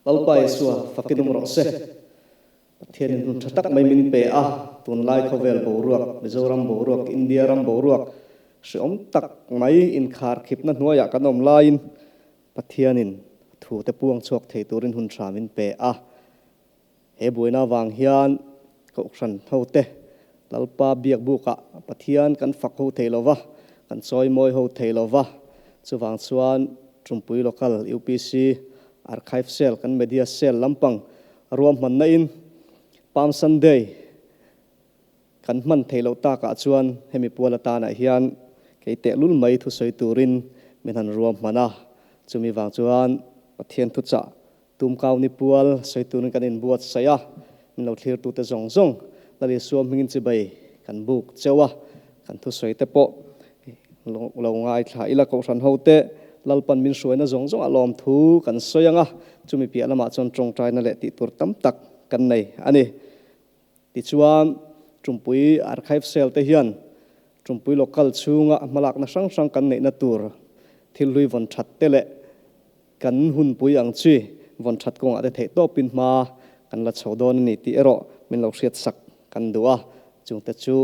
Lalpa Isua fakin awm rawh se. Pathianin hun tha tak mai min pe a, tunlai khawvel boruak, Mizoram boruak, India ram boruak hreawm tak mai inkhar khipna hnuaiah kan awm laiin Pathianin thu te puang chhuak thei turin hun tha min pe a. He buaina avang hian Kohhran hote Lalpa biak bukah Pathian kan fak ho thei lova, kan chawi mawi ho thei lova, chuvang chuan Tumpui Local UPC Archive Cell kan Media Cell lampang ruahmanna in Palm Sunday kan hman thei loh takah chuan hemi pual atanah hian kei tehlul mai thusawi turin min han ruahman a, chumi vang chuan Pathian thuchah Tumkau ni pual sawi turin kan inbuatsaih a, min lo thlirtute zawng zawng Lal Isua hmingin chibai kan buk cheu a, kan thusawi te pawh lo ngaithla ila Kohhran hote Lalpan min hruaina zawng zawng a lawmthu kan sawi ang a, chumi piah lamah chuan tawngtaina leh tih tur tam tak kan nei a ni. Tichuan, Tumpui Archive Cell te hian Tumpui Local chhunga hmalakna hrang hrang kan neihna tur thil hlui vawn that te leh Kan hunpui ang chi vawn that kawngah te theih tawpin hma kan la chho dawn a ni tih erawh min lo hriat sak kan duh a, chungte chu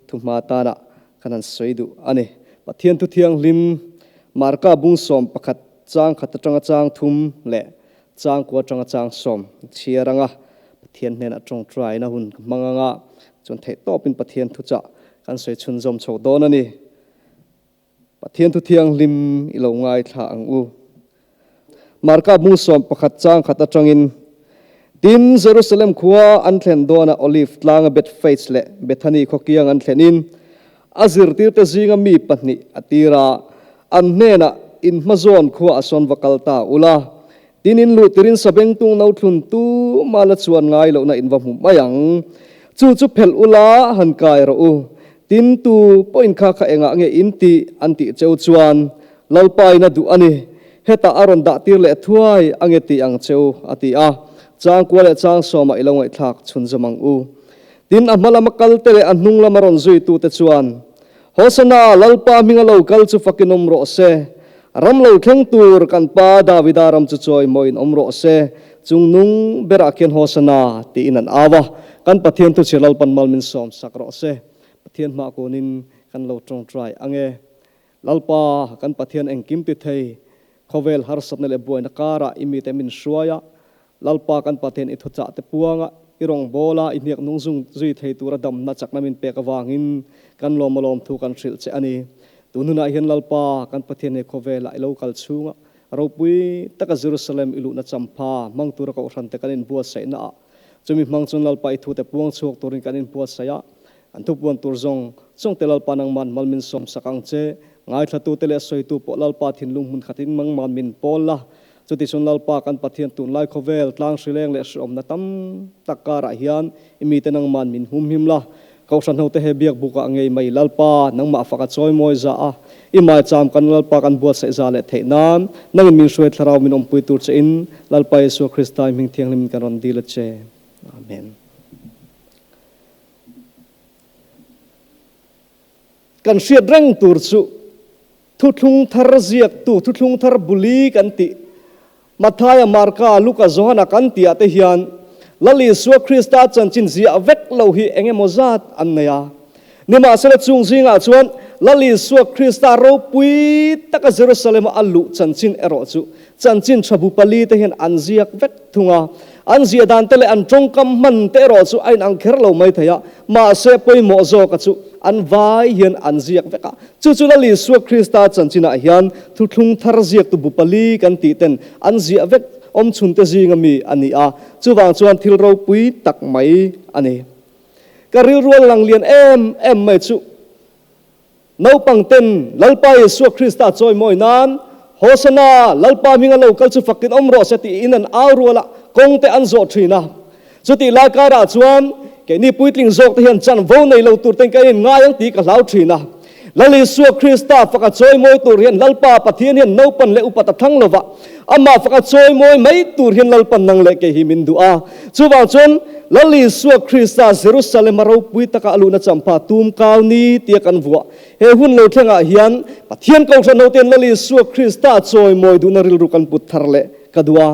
thu hma tanah kan han sawi duh a ni. Pathian thu thianghlim Marka bung 11 chang khat atanga chang thum leh chang kua atanga chang sawm chhiar anga Pathian hnenah tawngtaina hun ka hmang anga chuan theih tawpin Pathian thuchah kan sawi chhunzawm chho dawn a ni. Pathian thu thianghlim i lo ngaithla ang u. Marka bung 11 chang khat atangin, Tin, Jerusalem khua an thlen dawnah Olive tlanga Bethphage leh Bethany khaw kiang an thlenin, a zirtirte zinga mi pahnih a tir a, an hnenah, In hmazawn khua a sawn va kal ta ula, tin in luh tirin sabengtung no thlun tu mala chuan ngai lohna in va hmu mai ang. Chu chu phelh ula han kai rawh u. Tin tu pawhin kha kha engah nge in tih an tih cheu chuan Lalpa in a duh a ni. Hetah a rawn dah tir leh thuai a nge tih ang cheu a ti a. Chang kua leh chang sawmah i lo ngaihthlak chhunzawm ang u. Tin a hma lama kal te leh a hnung lama rawn zuitute chuan Hosana, Lalpa hminga lo kal chu fakin awm rawh se. Ram lo thleng tur kan pa Davida ram chu chawi mawiin awm rawh se. Chung nung berah khian Hosana tiin an au a. Kan Pathian thuchhir Lalpan mal min sawm sak rawh se. Pathian hmah kunin kan lo tawngtai ang e. Lalpa, kan Pathian engkim ti thei, khawvel harsatna leh buaina karah i mite min hruai a, Lalpa kan Pathian i thuchah te puanga i rawngbawla i hniak nung zung zui thei tura damna chakna min pek avangin kan lawm a lawmthu kan hrilh che a ni. Tun hunah hian Lalpa kan Pathian he khawvelah i lo kal chhunga ropui taka Jerusalem i luhna champha hmang tura kohhrante kan inbuatsaihna ah chumi hmang chuan Lalpa i thute puang chhuak turin kan inbuatsaih a, kan thupuan tur zawng zawng te Lalpa nangman mal min sawmsak ang che. Ngaithlatute leh sawitu pawh Lalpa thinlung hmun khatin mangman min pawl la. Chutichuan Lalpa kan Pathian tunlai khawvel tlang hrileng leh hreawmna tam tak karah hian i mite nangman min humhim la. Kohhran hote he biak bukah ngei mai Lalpa nangmah faka chawi mawi za a, i maicham kan Lalpa kan buatsaih za leh theih nan nangin min hruai thlarau min awmpui tur che in Lalpa Isua Krista i hming thianghlim in kan rawn dil a che. Amen. Kan hriat reng tur chu Thuthlung thar ziaktu, Thuthlung thar buli kan tih, Mathaia, Marka, Luka, Johana kan tihah te hian Lal Isua Krista chanchin ziah vek lo hi eng emaw zat an nei a. Nimahsela chung zingah chuan Lal Isua Krista ropui taka Jerusalem-a a luh chanchin erawh chu chanchin tha bu pali te hian an ziak vek thung a. An ziah dan te leh an tawngkam hman te erawh chu a inang kher lo mai thei a, mahse pawimawh zawka chu an vai hian an ziak vek a. Chu chu Lal Isua Krista chanchinah hian thuthlung thar ziaktu bu pali kan tih ten an ziah vek awm chhunte zinga mi a ni a, chuvang chuan thil ropui tak mai a ni. Ka rilrual lang lian em em mai chu naupang ten Lalpa Isua Krista chawi mawi nan Hosana, Lalpa hminga lo kal chu fakin awm rawh se tiin an au rual a, kawng te an zawh thin a. Chutih lai karah chuan keini puitling zawk te hian chanvo nei lo tur ten ka inngai ang tih ka hlau thin a. Lal Isua Krista faka chawi mawi tur hian Lalpa Pathian hian naupan leh upat a thlang lo va, amah faka chawi mawi mai tur hian Lalpan nang leh kei hi min duh a. Chuvang chuan Lal Isua Krista Jerusalem a ropui taka a luhna champha tum kau ni tia kan vuah he hun lo thlengah hian Pathian Kohhran hoten Lal Isua Krista chawi mawi duhna rilru kan put thar leh ka duh a.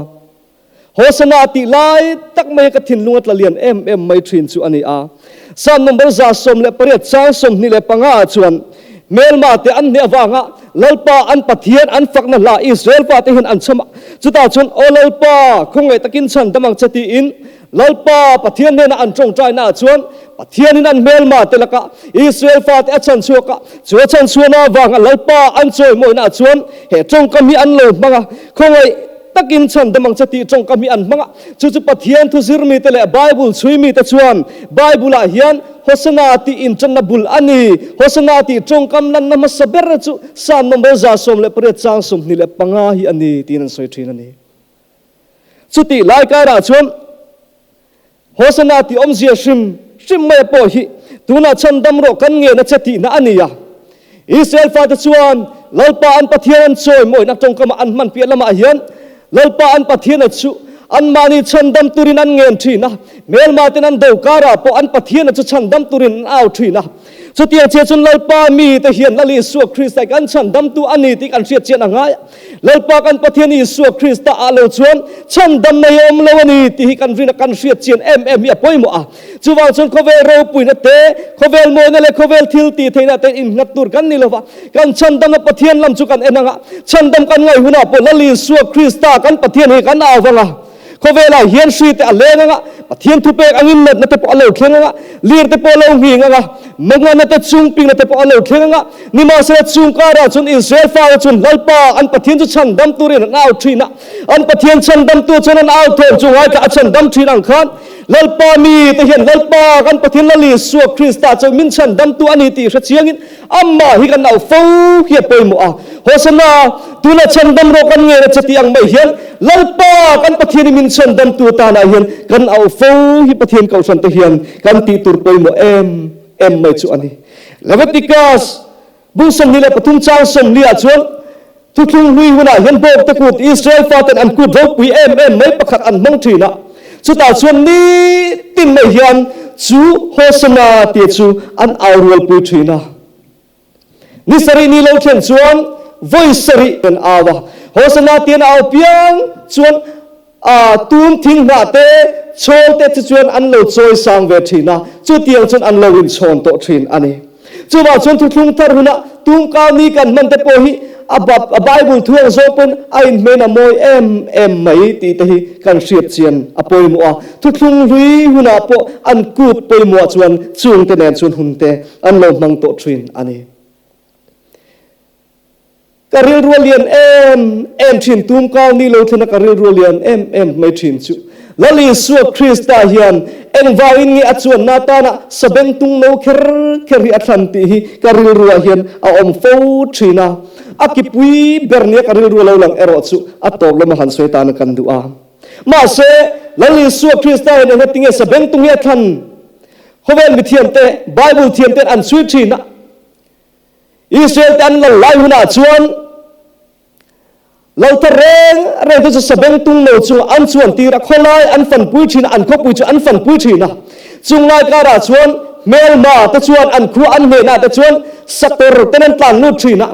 Hosana tih lai tak mai hi ka thinlung a tla lian em em mai thin chu a ni a. Psalm number 118 chang 25 ah chuan hmelma te an hneh avanga Lalpa an Pathian an fakna hla Israel fate hian an chham a. Chutah chuan, Aw Lalpa, khawngaih takin chhan dam ang che tiin Lalpa Pathian hnena an tawngtaina ah chuan Pathianin an hmelma te lakah Israel fate a chhan chhuak a, chu a chhan chhuahna avanga Lalpa an chawimawina ah chuan he tawngkam hi an lo hmang a, khawngaih takin chhan dam ang che tih tawngkam hi an hmang a. Chu chu Pathian thu zir mite leh Bible chhui mite chuan Bible ah hian Hosana tih inṭanna bul a ni. Hosana tih tawngkam lanna hmasa ber chu Psalm number 118 chang 25 hi a ni tiin an sawi ṭhin a ni. Chutih lai karah chuan Hosana tih awmzia hrim hrim mai pawh hi tunah chhandam rawh kan ngen a che tihna a ni a. Israel fate chuan Lalpa an Pathian an chawi mawina tawngkama an hman piah lamah hian Lalpa an Pathiana chu anmahni chhandam turin an ngen thin a, hmelma ten an do karah pawh an Pathiana chu chhandam turin an au thin a. Chutiang chiah chuan Lalpa mite hian Lal Isua Krista kan chhandamtu a ni tih kan hriat chian a ngai a. Lalpa kan Pathian Isua Krista ah lo chuan chhandam mai a awm lo a ni tih hi kan rin a kan hriat chian em em hi a pawimawh a. Chuvang chuan khawvel ropuina te, khawvel mawina leh khawvel thil tih theihna te innghat tur kan ni lo va, kan chhandamna Pathian lam chu kan en ang a, chhandam kan ngaih hunah pawh Lal Isua Krista kan Pathian hi kan au vang a. Khawvelah hian hri te a leng ang a, Pathian thupek angin natna te pawh a lo thleng ang a, lir te pawh a lo nghing ang a, mawngana te chungpingna te pawh a lo thleng ang a, nimahsela chung karah chuan Israel fate chuan Lalpa an Pathian chu chhandam turin an au thin a, an Pathian chhandamtu chuan an au thawm chu ngaithla a chhandam thin ang khan Lalpa mi te hian Lalpa kan Pathian Lal Isua Krista chu min chhandamtu a ni tih hre chiangin Amah hi kan au fo hi a pawimawh a, Hosana, tunah chhandam rawh kan ngen a che tih ang mai hian Lalpa kan Pathian i min chhandamtu atanah hian kan au fo hi Pathian Kohhran te hian kan tih tur pawimawh em em mai chu a ni. Leviticus bung 23 chang 40 ah chuan Thuthlung hlui hunah hian bawkte kut Israel faten an kut ropui em em mai pakhat an hmang thin a, chutah chuan nitin mai hian chu Hosana tih chu an au rualpui thin a. Ni sarih ni lo thlen chuan vawi sarih an au a, Hosana tih an au piang chuan a tum thing hnah te chhawl te chu chuan an lo chawi sang ve thin a, chutiang chuan an lo inchhawn tawh thin a ni. Chuvang chuan thuthlung thar huna tum kau ni kan hman te pawh hi a a Bible thu ang zawng pawhin a inhmein a mawi em em mai tih te hi kan hriat chian a pawimawh a. Thuthlung hlui hunah pawh an kut pawimawhah chuan chungte nen chuan hun te an lo hmang tawh thin a ni. Ka rilru a lian em em thin, tum kau ni lo thlena ka rilru a lian em em mai thin chu. Lal Isua Krista hian engvangin nge a chuanna atana sabeng tung no kher kher hi a thlan tih hi ka rilruah hian a awm fo thin a. A kipui ber nia ka rilru a lo lang erawh chu a tawp lama han sawi tana kan duh a. Mahse, Lal Isua Krista hian engati nge sabeng tung hi a thlan? Khawvel mithiamte, Bible thiamten an chhui thin a. Israel te an lal lai hunah chuan lo ta reng reng te chu sabeng tung no chu an chuan tir a, khawlai an fanpui thin a, an khawpui chu an fanpui thin a. Chung lai karah chuan hmelma te chuan an khua an hnenah te chuan sakawr ten an tlan lut thin a.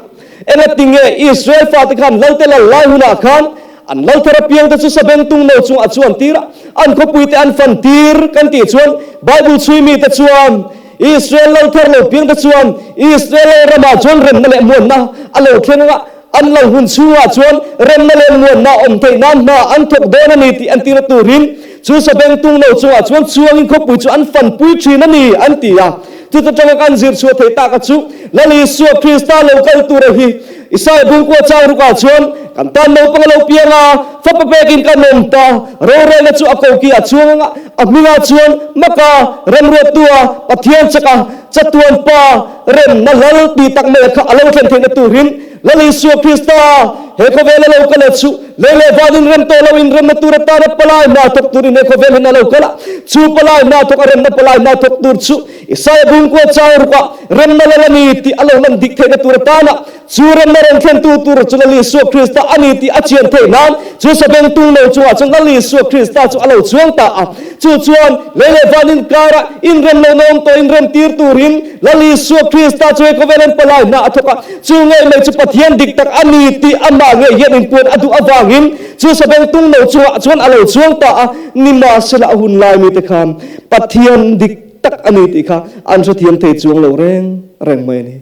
Engatinge Israel fate khan lal te lal lai hunah khan an lal thar apiang te chu sabeng tung no chung a chuan tir a, an khawpui te an fan tir kan tih chuan Bible chhui mi te chuan Israel lo thar lo piang te chuan Israel lo ramah chuan remna leh muanna a lo thleng anga an lo hun chhungah chuan remna leh muanna awm theih nan hna an thawk dawn a ni tih an tir turin chu sabeng tung no chungah chuan chuangin khawpui chu an fanpui thin a ni an ti a. Chuta tanga kan zir chhuah theih tak a chu Lal Isua Krista lo kal tura hi Isaiah bungkua chang rukah chuan kan tan naupang a lo piang a, fapa pekin kan awm ta, rorelna chu a koki a chuang anga a hmingah chuan Maka, Remruattua, Pathian chaka, Chatuan Pa, Remna Lal ti tak mai kha a lo thlen theihna turin Lal Isua Krista he khawvela lo kal a chu lei leh van in rem tawh lo in remna tur atana palai hna thawk turin he khawvel hian a lo kal a, chu palai hna thawk a remna palai hna thawk tur chu Isaiah bungkua chang rukah remna lal a ni tih a lo lan dik theihna tur atana chu remna rawn thlentu tur chu Lal Isua Krista a ni tih a chian theih nan chu sabeng tung lo chungah chuan Lal Isua Krista chu a lo chuang ta a. Chu chuan lei leh van inkara inrem lo nawm tawh inrem tir turin Lal Isua Krista chu he khawvel an palai hna a thawk a. Chu ngei mai chu Pathian dik tak a ni tih amah ngei hian inpuan a duh avangin. Chu sabengtung no chungah chuan a lo chuang ta a, nimahsela a hun lai mite khan Pathian dik tak a ni tih kha an hrethiam thei chuang lo reng reng mai a ni.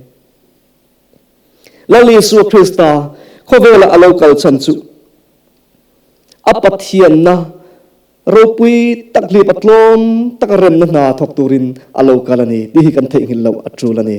Lal Isua Krista khawvela a lo kal chhan chu a Pathianna ropui tak hlip a tlawm taka remna hna thawk turin a lo kal a ni tih hi kan theihnghilh loh a tul a ni.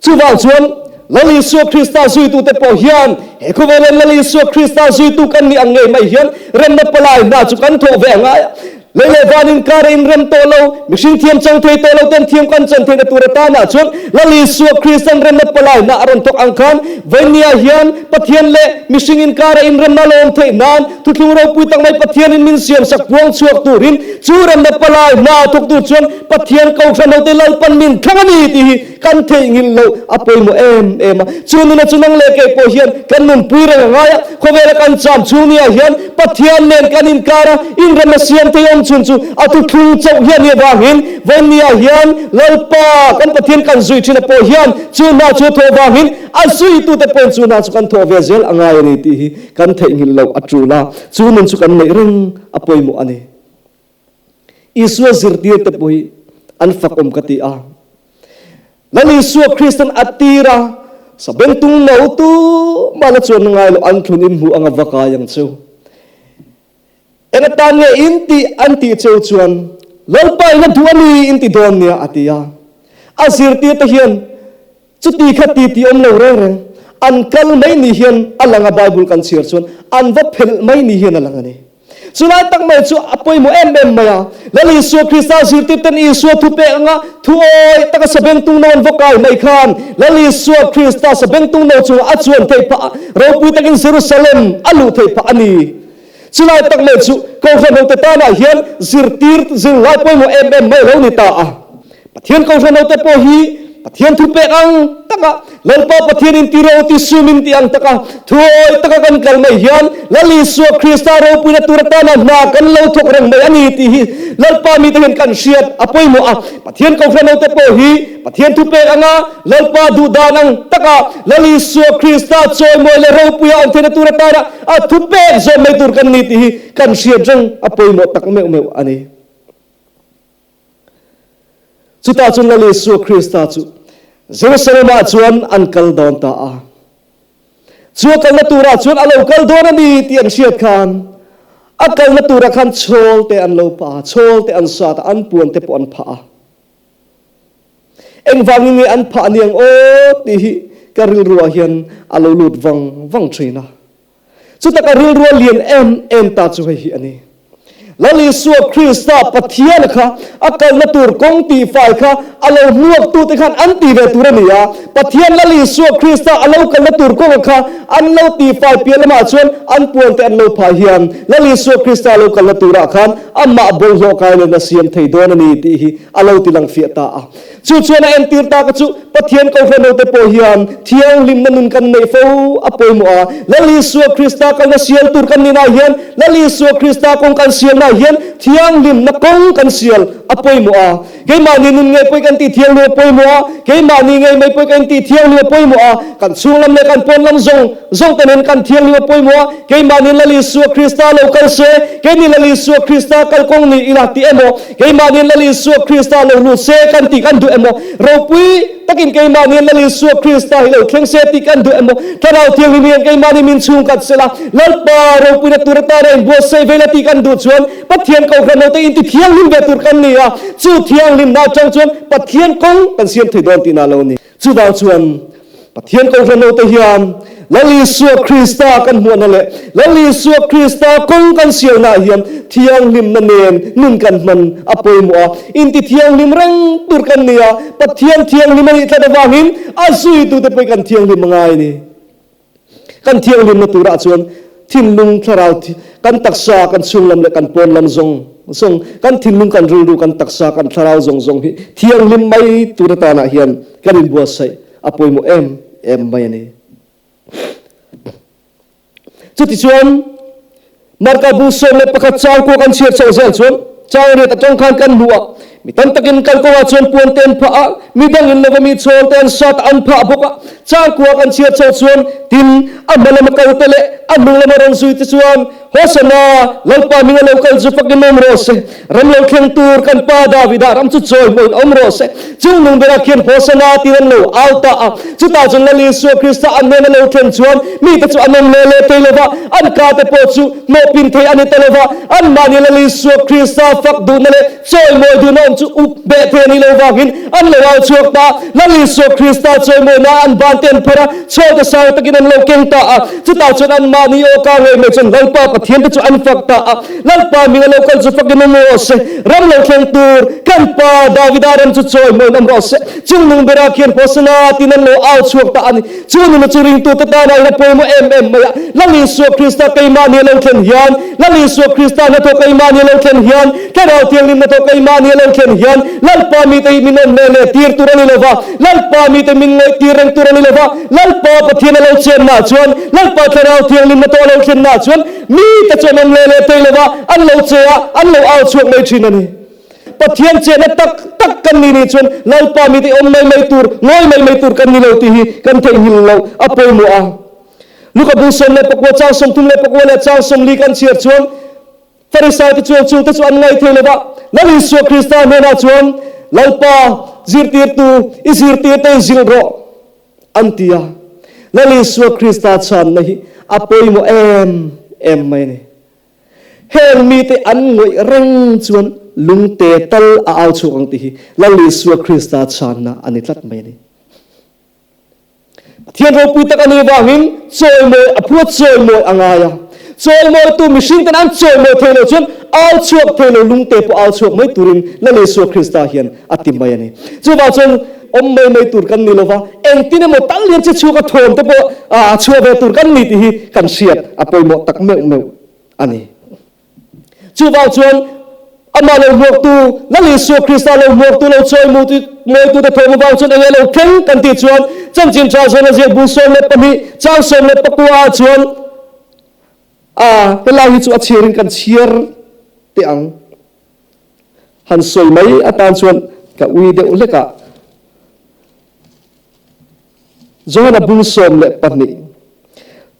Chuvang chuan Lal Isua Krista zuitute pawh hian he khawvela Lal Isua Krista zuitu kan nih ang ngei mai hian remna palai hna chu kan thawh ve a ngai a. Lei leh van inkar a inrem tawh lo, mihring thiam chang thei tawh lo ten thiam kan chan theihna tur atanah chuan Lal Isua Kristan remna palai hna a rawn thawk ang khan vawinia hian Pathian leh mihring inkar a inremna lo awm theih nan Thuthlung ropui tak mai Pathianin min siamsak puang chhuak turin chu remna palai hna thawk tur chuan Pathian kohhran hote Lalpan min thlang a ni tih hi kan theihnghilh loh a pawimawh em em a. Chu nuna chu nang leh kei pawh hian kan nunpui reng a ngai a, khawvela kan cham chhung niah hian Pathian nen kan inkar a, inremna siam thei awm chhun chu a thuthlung chauh hi a nih avangin vawinia hian Lalpa kan Pathian kan zui thin a pawh hian chu hna chu a thawh avangin a zuitute pawhin chu hna chu kan thawh ve zel a ngai a ni tih hi kan theihnghilh loh a tul a, chu nun chu kan neih reng a pawimawh a ni. Isua zirtirte pawh hi an fakawm ka ti a. Lal Isua Kristan a tir a, sabengtung no tu mah la chuan ngai loh an thlun in hmuh anga va kai ang chu. Eng atan nge in tih an tih cheu chuan Lalpa in a duh a ni in ti dawn nia a ti a. A zirtirte hian Chuti kha ti ti awm lo reng reng, an kal mai ni hian a lang a, Bible kan chhiar chuan an va phelh mai ni hian a lang a ni. Chulai tak mai chu a pawimawh em em mai a, Lal Isua Krista zirtir ten Isua thu pek anga thu awi taka sabengtung no an va kai mai khan Lal Isua Krista sabengtung no chungah a chuan theih phah a, ropui takin Jerusalem a luh theih phah a ni. Chulai tak mai chu Kohhran hote tanah hian zirtir zirlai pawimawh em em mai lo ni ta a. Pathian Kohhran hote pawh hi Pathian thu pek ang taka Lalpa Pathian in ti ro ti sum in ti ang taka thu awi taka kan kal mai hian Lal Isua Krista ropuina tur atana hna kan lo thawk reng mai a ni tih hi Lalpa mite hian kan hriat a pawimawh a. Pathian Kohhran hote pawh hi Pathian thu pek anga Lalpa duh dan ang taka Lal Isua Krista chawimawi leh ropuia awm theihna tur atana a thu pek zawm mai tur kan ni tih hi kan hriat reng a pawimawh tak meuh meuh a ni. Chutah chuan Lal Isua Krista chu Jerusalem-ah chuan an kal dawn ta a. Chu a kalna turah chuan a lo kal dawn a ni tih an hriat khan a kalna turah khan chhawl te an lo pah a, chhawl te an sat a, an puan te pawh an phah a. Engvangin nge an phah aniang aw tih hi ka rilruah hian a lo lut vang vang thin a. Chuta ka rilrua lian em em ta chu hei hi a ni. Lal Isua Krista Pathian kha a kalna tur kawng tihfai kha a lo hmuaktute khan an ti ve tur a ni a. Pathian Lal Isua Krista a lo kalna tur kawnga kha an lo tihfai piah lamah chuan an puante an lo phah hian Lal Isua Krista a lo kalna turah khan amah bawlhhlawh kai nen a siam thei dawn a ni tih hi a lo ti lang fiah ta a. Chu chuan a entir tak chu Pathian Kohhran hote pawh hian thianghlimna nun kan neih fo a pawimawh a. Lal Isua Krista kalna sial tur kan nihnaah hian Lal Isua Krista kawng kan sialnaah hian thianghlimna kawng kan sial a pawimawh a. Keimahni nun ngei pawh kan tih thianghlim a pawimawh a, keimahni ngei mai pawh kan tih thianghlim a pawimawh a, kan chhung lam leh kan pawn lam zawng zawng te nen kan thianghlim a pawimawh a. Keimahni Lal Isua Krista lo kal se, keini Lal Isua Krista kalkawng ni ila tih emaw, Keimahniin Lal Isua Krista lo lut se kan tih kan duh emaw? Ropui takin keimahniin Lal Isua Krista hi lo thleng se tih kan duh emaw? Thlarau Thianghlim hian keimahni min chhungkhat sela, Lalpa ropuina tur atana inbuatsaih ve la tih kan duh chuan Pathian Kohhran hote inti thianghlim ve tur kan ni a, chu thianghlimna atang chuan Pathian kawng kan siam thei dawn tihna lo a ni. Chuvang chuan Pathian Kohhran hote hian Lal Isua Krista kan hmuahna leh Lal Isua Krista kawng kan sialnaah hian thianghlimna nen nun kan hman a pawimawh a. Inti thianghlim reng tur kan ni a, Pathian thianghlim a nih tlat avangin a zuitute pawh kan thianghlim a ngai a ni. Kan thianghlimna turah chuan thinlung, thlarau, kan taksa, kan chhunglam leh kan pawnlam zawng zawng, kan thinlung, kan rilru, kan taksa, kan thlarau zawng zawng hi thianghlim mai tur atanah hian kan inbuatsaih a pawimawh em em mai a ni. Chutichuan, Marka bu 11 chang kua kan chhiar chhoh zel chuan chang riat atang khan kan hmu a, mi tam takin kalkawngah chuan puan te an phah a, mi dangin lova mi chhawl te an sat an phah bawk a. Chang kua kan chhiar chhoh chuan tin, a hma lama kal te leh a hnung lama rawn zui te chuan. Hosana, Lalpa hminga lo kal chu fakin awm rawh se. Ram lo thleng tur kan pa Davida ram chu chawi hmuhin awm rawh se. Chung nung berah khian Hosana tiin an lo au ta a. Chutah chuan Lal Isua Krista an hnena lo thlen chuan mite chu an awm leh leh thei lo va, an ka te pawh chu hnawhpin thei a ni ta lo va. Anmahni Lal Isua Krista fak duhna leh chawimawi duhna awm chu up beh thei a nih loh vangin an lo au chhuak ta a. Lal Isua Krista chawimawina an ban te an pharh a, chhualte sang takin an lo keng ta a. Chutah chuan anmahni awka ngei mai chuan Lalpa Pathian te chu an fak ta a. Lalpa hming a lo kal chu fakin awm rawh se. Ram lo thleng tur kan pa Davida ram chu chawi hmuhin awm rawh se. Chung nung berah khian Hosana tiin an lo au chhuak ta a ni. Chu nuna chu ringtute tana in a pawimawh em em mai a. Lal Isua Krista keimahni a lo thlen hian, Lal Isua Krista hnathawh keimahni a lo thlen hian, Thlarau Thianghlim hnathawh keimahni a lo thlen hian, Lalpa mite hi min awm leh leh tir tur a ni lo va, Lalpa mite min ngawih tir reng tur a ni lo va, Lalpa Pathian a lo chennaah chuan, Lalpa Thlarau Thianghlim hnathawh a lo thlennaah chuan, Mite chuan an leh leh thei lova, an lo che a, an lo au chhuak mai thin a ni. Pathian chenna tak tak kan ni nih chuan Lalpa mite awm mai mai tur, ngawi mai mai tur kan ni lo tih hi kan theihnghilh loh a pawimawh a. Luka bu 14 chang 34 leh chang 40 kan chhiar chuan Farisaite chuan chungte chu an ngaih thei lova, Lal Isua Krista hnenah chuan, Lalpa, zirtirtu, i zirtirte i zilh rawh. An ti a, Lal Isua Krista chhanna hi a pawimawh em em mai a ni. Heng mite an ngawih reng chuan lungte tal a au chhuak ang tih hi Lal Isua Krista chhanna a ni tlat mai a ni. Pathian ropui tak a nih vangin chawimawi a phua chawimawi a ngai a. Chawimawitu mihring ten an chawimawi thei loh chuan au chhuak thei lo lungte pawh au chhuak mai turin Lal Isua Krista hian a ti mai a ni. Chuvang chuan awm mai mai tur kan ni lova, engtin emaw tal hian che chhuak a thawm te pawh a chhuah ve tur kan ni tih hi kan hriat a pawimawh tak meuh meuh a ni. Chuvang chuan amah lo hmuaktu, Lal Isua Krista lo hmuaktu, lo chawi mawitute thawm avang chuan enge lo thleng kan tih chuan Chanchin Tha zawn a ziak bu 12 chang 19 ah chuan a helai hi chu a chhiarin kan chhiar teh ang. Han sawi mai atan chuan ka ui deuh hlek a. Johana bung 12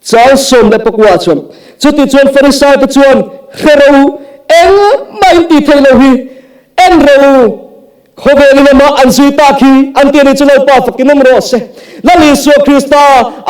chang 19 chuan, Chuti chuan Farisaite chuan, Hre rawh u, engmah in tih theih loh hi, en rawh u, Khawvelin amah an zui tak hi an ti a ni chu Lalpa fakin awm rawh se. Lal Isua Krista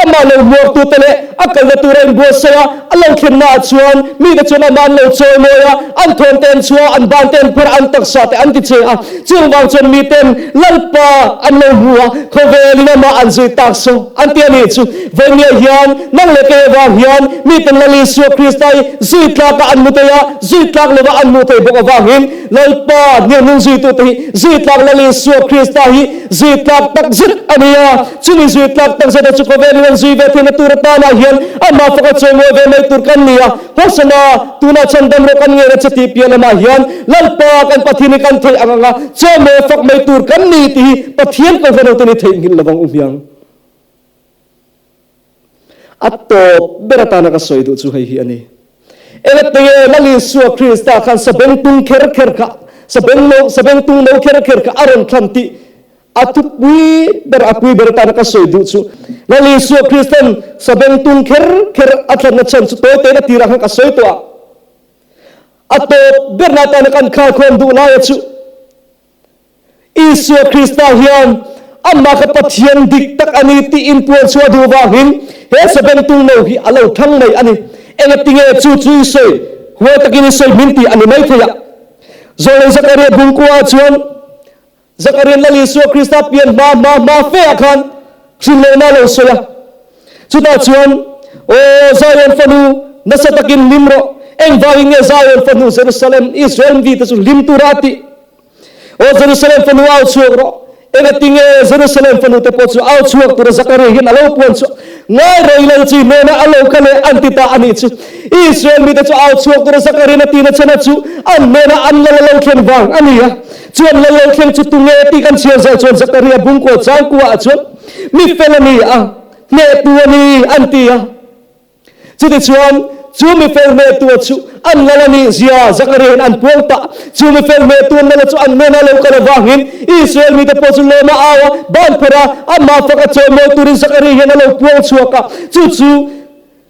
amah lo hmuaktute leh a kalna tura inbuatsaih a, a lo thlennaah chuan mite chuan amah an lo chawimawi a, an thawmte an chhuah a, an bante an pherh a, an taksa te an ti che a. Chung vang chuan miten Lalpa an lo hmu a, khawvelin amah an zui tak saw an ti a ni chu. Vawinia hian nang leh kei avang hian miten Lal Isua Krista hi zui tlakah an hmu thei a, zui tlak lovah an hmuh thei bawk avangin, Lalpa hniangnung zuitute hi zuitlak Lal Isua Krista hi zuitlak tak zet a ni a, chumi zuitlak tak zeta chu khawvelin an zui ve theihna tur atanah hian amah faka chawimawi ve mai tur kan ni a. Hosana, tunah chhandam rawh kan ngeina che tih piah lamah hian Lalpa kan Pathian hi kan theih ang anga chawimawi fak mai tur kan ni tih hi Pathian kohhran hote nih theihnghilh lovang u hmiang. A tawp ber atana ka sawi duh chu hei hi a ni. Engatinge Lal Isua Krista khan sabengtung kher kher kha, sabeng no, sabengtung no kher kher kha a rawn thlan tih a thupui ber, a pui ber atana ka sawi duh chu Lal Isua Kristan sabengtung kher kher a thlanna chhan chu tawi tein a tirah khan ka sawi tawh a. A tawp berna atana kan kharkhawm duh laia chu Isua Krista hian amah kha Pathian dik tak a ni tih inpuan chhuah duh vangin he sabengtung no hi a lo thlang mai a ni. Engatinge chu chu i sawi? Huai takin i sawi min tih a ni mai thei a. Zawlei Zakaria bungkua ah chuan Zakarian Lal Isua Krista pian hma hma hma fe ah khan hrilhlehna a lo sawi a. Chutah chuan, Aw Zion fanu, nasa takin hlim rawh. Engvangin nge Zion fanu Jerusalem, Israel mite chu hlim tura a tih? Aw Jerusalem fanu au chhuak rawh. Engatinge Jerusalem fanu te pawh chu au chhuak tura Zakaria hian a lo puan chu ngai rei lo chi hnenah a lo kal e an ti ta a nih chu. Israel mite chu au chhuak tura Zakarian a tina chhan a chu an hnenah an lal a lo thlen vang a ni a. Chu an lal lo thleng chu tunge tih kan chhiar zel chuan Zakaria bungkua changkua ah chuan mi fel a ni a, hnehtu a ni an ti a. Chutichuan, chu mi fel hmehtua chu an lal a nih zia Zakariain an puang ta. Chu mi fel hmehtu an lala chu an hnenah lo kal avangin Israel mite pawh chu lawm a au a, ban phawrh a, amah fak a chawimawi turin Zakaria hian a lo puang chhuak a. Chu chu.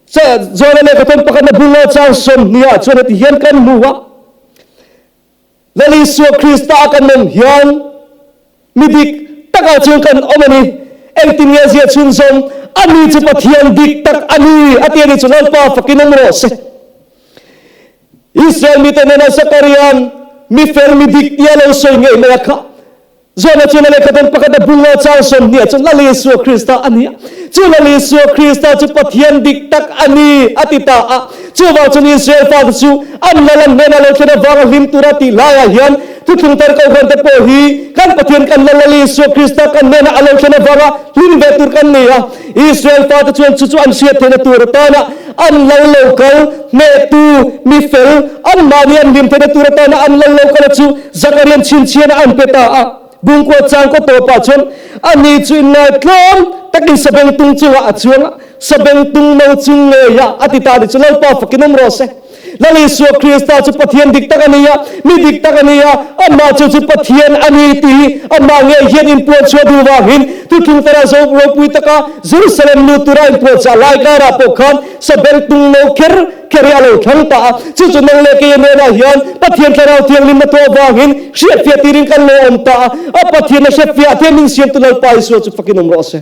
Johana lehkhathawn pakhatna bunga chang 20 ah chuan heti hian kan hmu a, Lal Isua Krista a kan awm hian mi dik takah chuan kan awm a ni. Engtin nge ziah chhunzawm? Ani chu Pathian dik tak a ni, a ti a ni chu Lalpa fakin awm rawh se. Israel mite hnenah Zakaria'n mi fel mi dik tia lo sawi ngei mai a kha. Johana chuan a lehkha dan pakhat a bunga chang 20 ah chuan Lal Isua Krista a ni a. Chu Lal Isua Krista chu Pathian dik tak a ni a ti ta a. Chuvang chuan Israel fate chu an lal an hnenah lo thlen avanga hlim tura tih laiah hian thuthlung thar kohhran te pawh hi kan Pathian kan lal Lal Isua Krista kan hnenah a lo thlen avanga hlim ve tur kan ni a. Israel fate chuan chu chu an hriat theihna tur atana an lal lo kal hnehtu mi fel anmahni an hlim theihna tur atana an lal lo kal a chu Zakarian chhinchhiahna an pe ta a. Bungkua changkaw tawpah chuan ani chu inngaihtlawm takin sabengtung chungah a chuang a, sabengtung no chung ngeiah a ti ta a ni chu Lalpa fakin awm rawh se. Lal Isua Krista chu Pathian dik tak a ni a, mi dik tak a ni a, amah chu chu Pathian a ni tih hi amah ngei hian inpuan chhuah duh vangin thuthlung tara zo ropui taka Jerusalem lut tura inpuanchah lai karah pawh khan sabel tung lo kher kher hi a lo thlang ta a. Chu chu nang leh kei hnenah hian Pathian Thlarau Thianghlim a tuah vangin hriatfiah tirin kan lo awm ta a, a Pathian a hriatfiah thiam in siamtu Lalpa Isua chu fakin awm rawh se.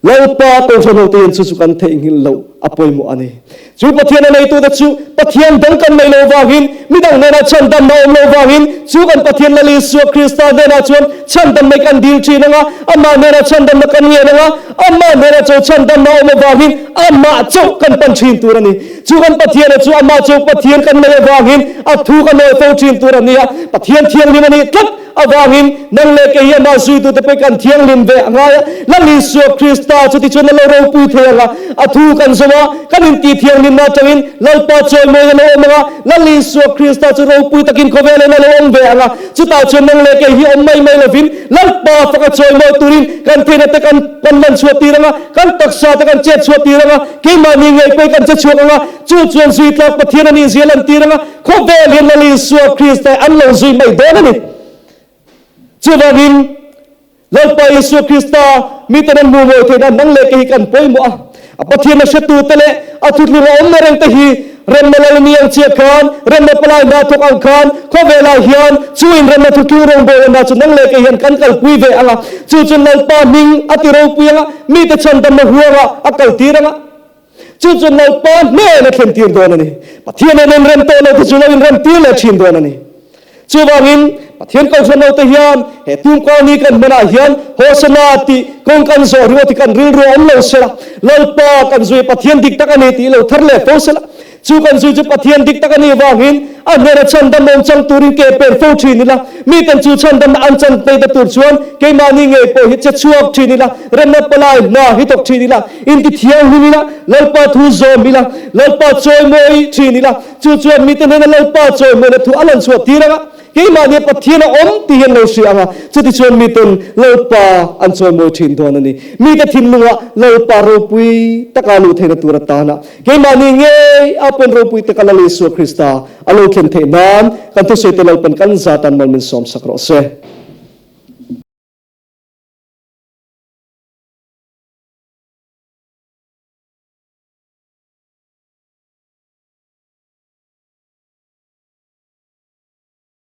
Lalpa Kohhran hote hian chu chu kan theihnghilh loh a pawimawh a ni. Chu Pathian a neitute chu Pathian dang kan neih loh vangin, midang hnenah chhandamna a awm loh vangin, chu kan Pathian Lal Isua Krista hnenah chuan chhandamna i kan dil thin ang a, amah hnenah chhandamna kan ngen ang a, amah hnenah cho chhandamna a awm avangin amah chauh kan pan thin tur a ni. Chu kan Pathiana chu amah chauh Pathian kan neih avangin a thu kan awi fo thin tur a ni a, Pathian thianghlim a nih tlat. Avangin nang leh kei hi amah zuitute pawh kan thianghlim ve a ngai a. Lal Isua Krista chu tichuan a lo ropui thei ang a, a thu kan zawm a, kan intih thianghlimna atangin Lalpa chawimawi a lo awm ang a, Lal Isua Krista chu ropui takin khawvelin a lo awm ve ang a. Chutah chuan nang leh kei hi awm mai mai lovin Lalpa faka chawimawi turin kan theihna te kan kan lan chhuah tir ang a, kan taksa te kan chet chhuah tir ang a, keimahni ngei pawhin kan che chhuak ang a, chu chuan zuitlak Pathian a nihzia lan tir ang a, Khawvel hian Lal Isua Krista an lo zui mai dawn a ni. Chuvangin, Lalpa Isua Krista miten an hmuh mawi theihna nang leh kei hi kan pawimawh a. A Pathianna hretute leh a thutlung a awmna rengte hi remna lal ni ang chiah khan, remna palai hna thawk ang khan khawvelah hian chu inremna thutlung rawngbawlna chu nang leh kei hian kan kalpui ve ang a. Chu chu Lalpa hming a ti ropui ang a, mite chhandamna huangah a kaltir ang a. Chu chu Lalpa hnen a thlen tir dawn a ni. Pathian in inrem tawh lo te chu lo inrem tir leh thin dawn a ni. Chuvangin, Pathian kohhran lo te hian he tumkar ni kan hmanah hian Hosana tih kawng kan zawh ringawt hi kan rilru a awm lo sela, Lalpa kan zui Pathian dik tak a ni tih lo thar leh fo sela. Chu kan zui chu Pathian dik tak a nih vangin a hnena chhandam awm chang turin ke pen fo thin ila, miten chu chhandamna an chan phei ta tur chuan keimahni ngei pawh hi che chhuak thin ila, remna palai hna hi thawk thin ila, inti thianghlim ila, Lalpa thu zawm ila, Lalpa chawimawi thin ila, chu chuan mite hnena Lalpa chawimawina thu a lan chhuah tir ang a, Keimahni Pathian a awm tih hi an lo hria ang a, chutichuan miten Lalpa an chawimawi thin dawn a ni. Mite thinlungah Lalpa ropui taka luh theihna tur atana keimahni ngei a pawn ropui taka Lal Isua Krista a lo thlen theih nan kan thusawite Lalpan kan zatan mal min sawmsak rawh se.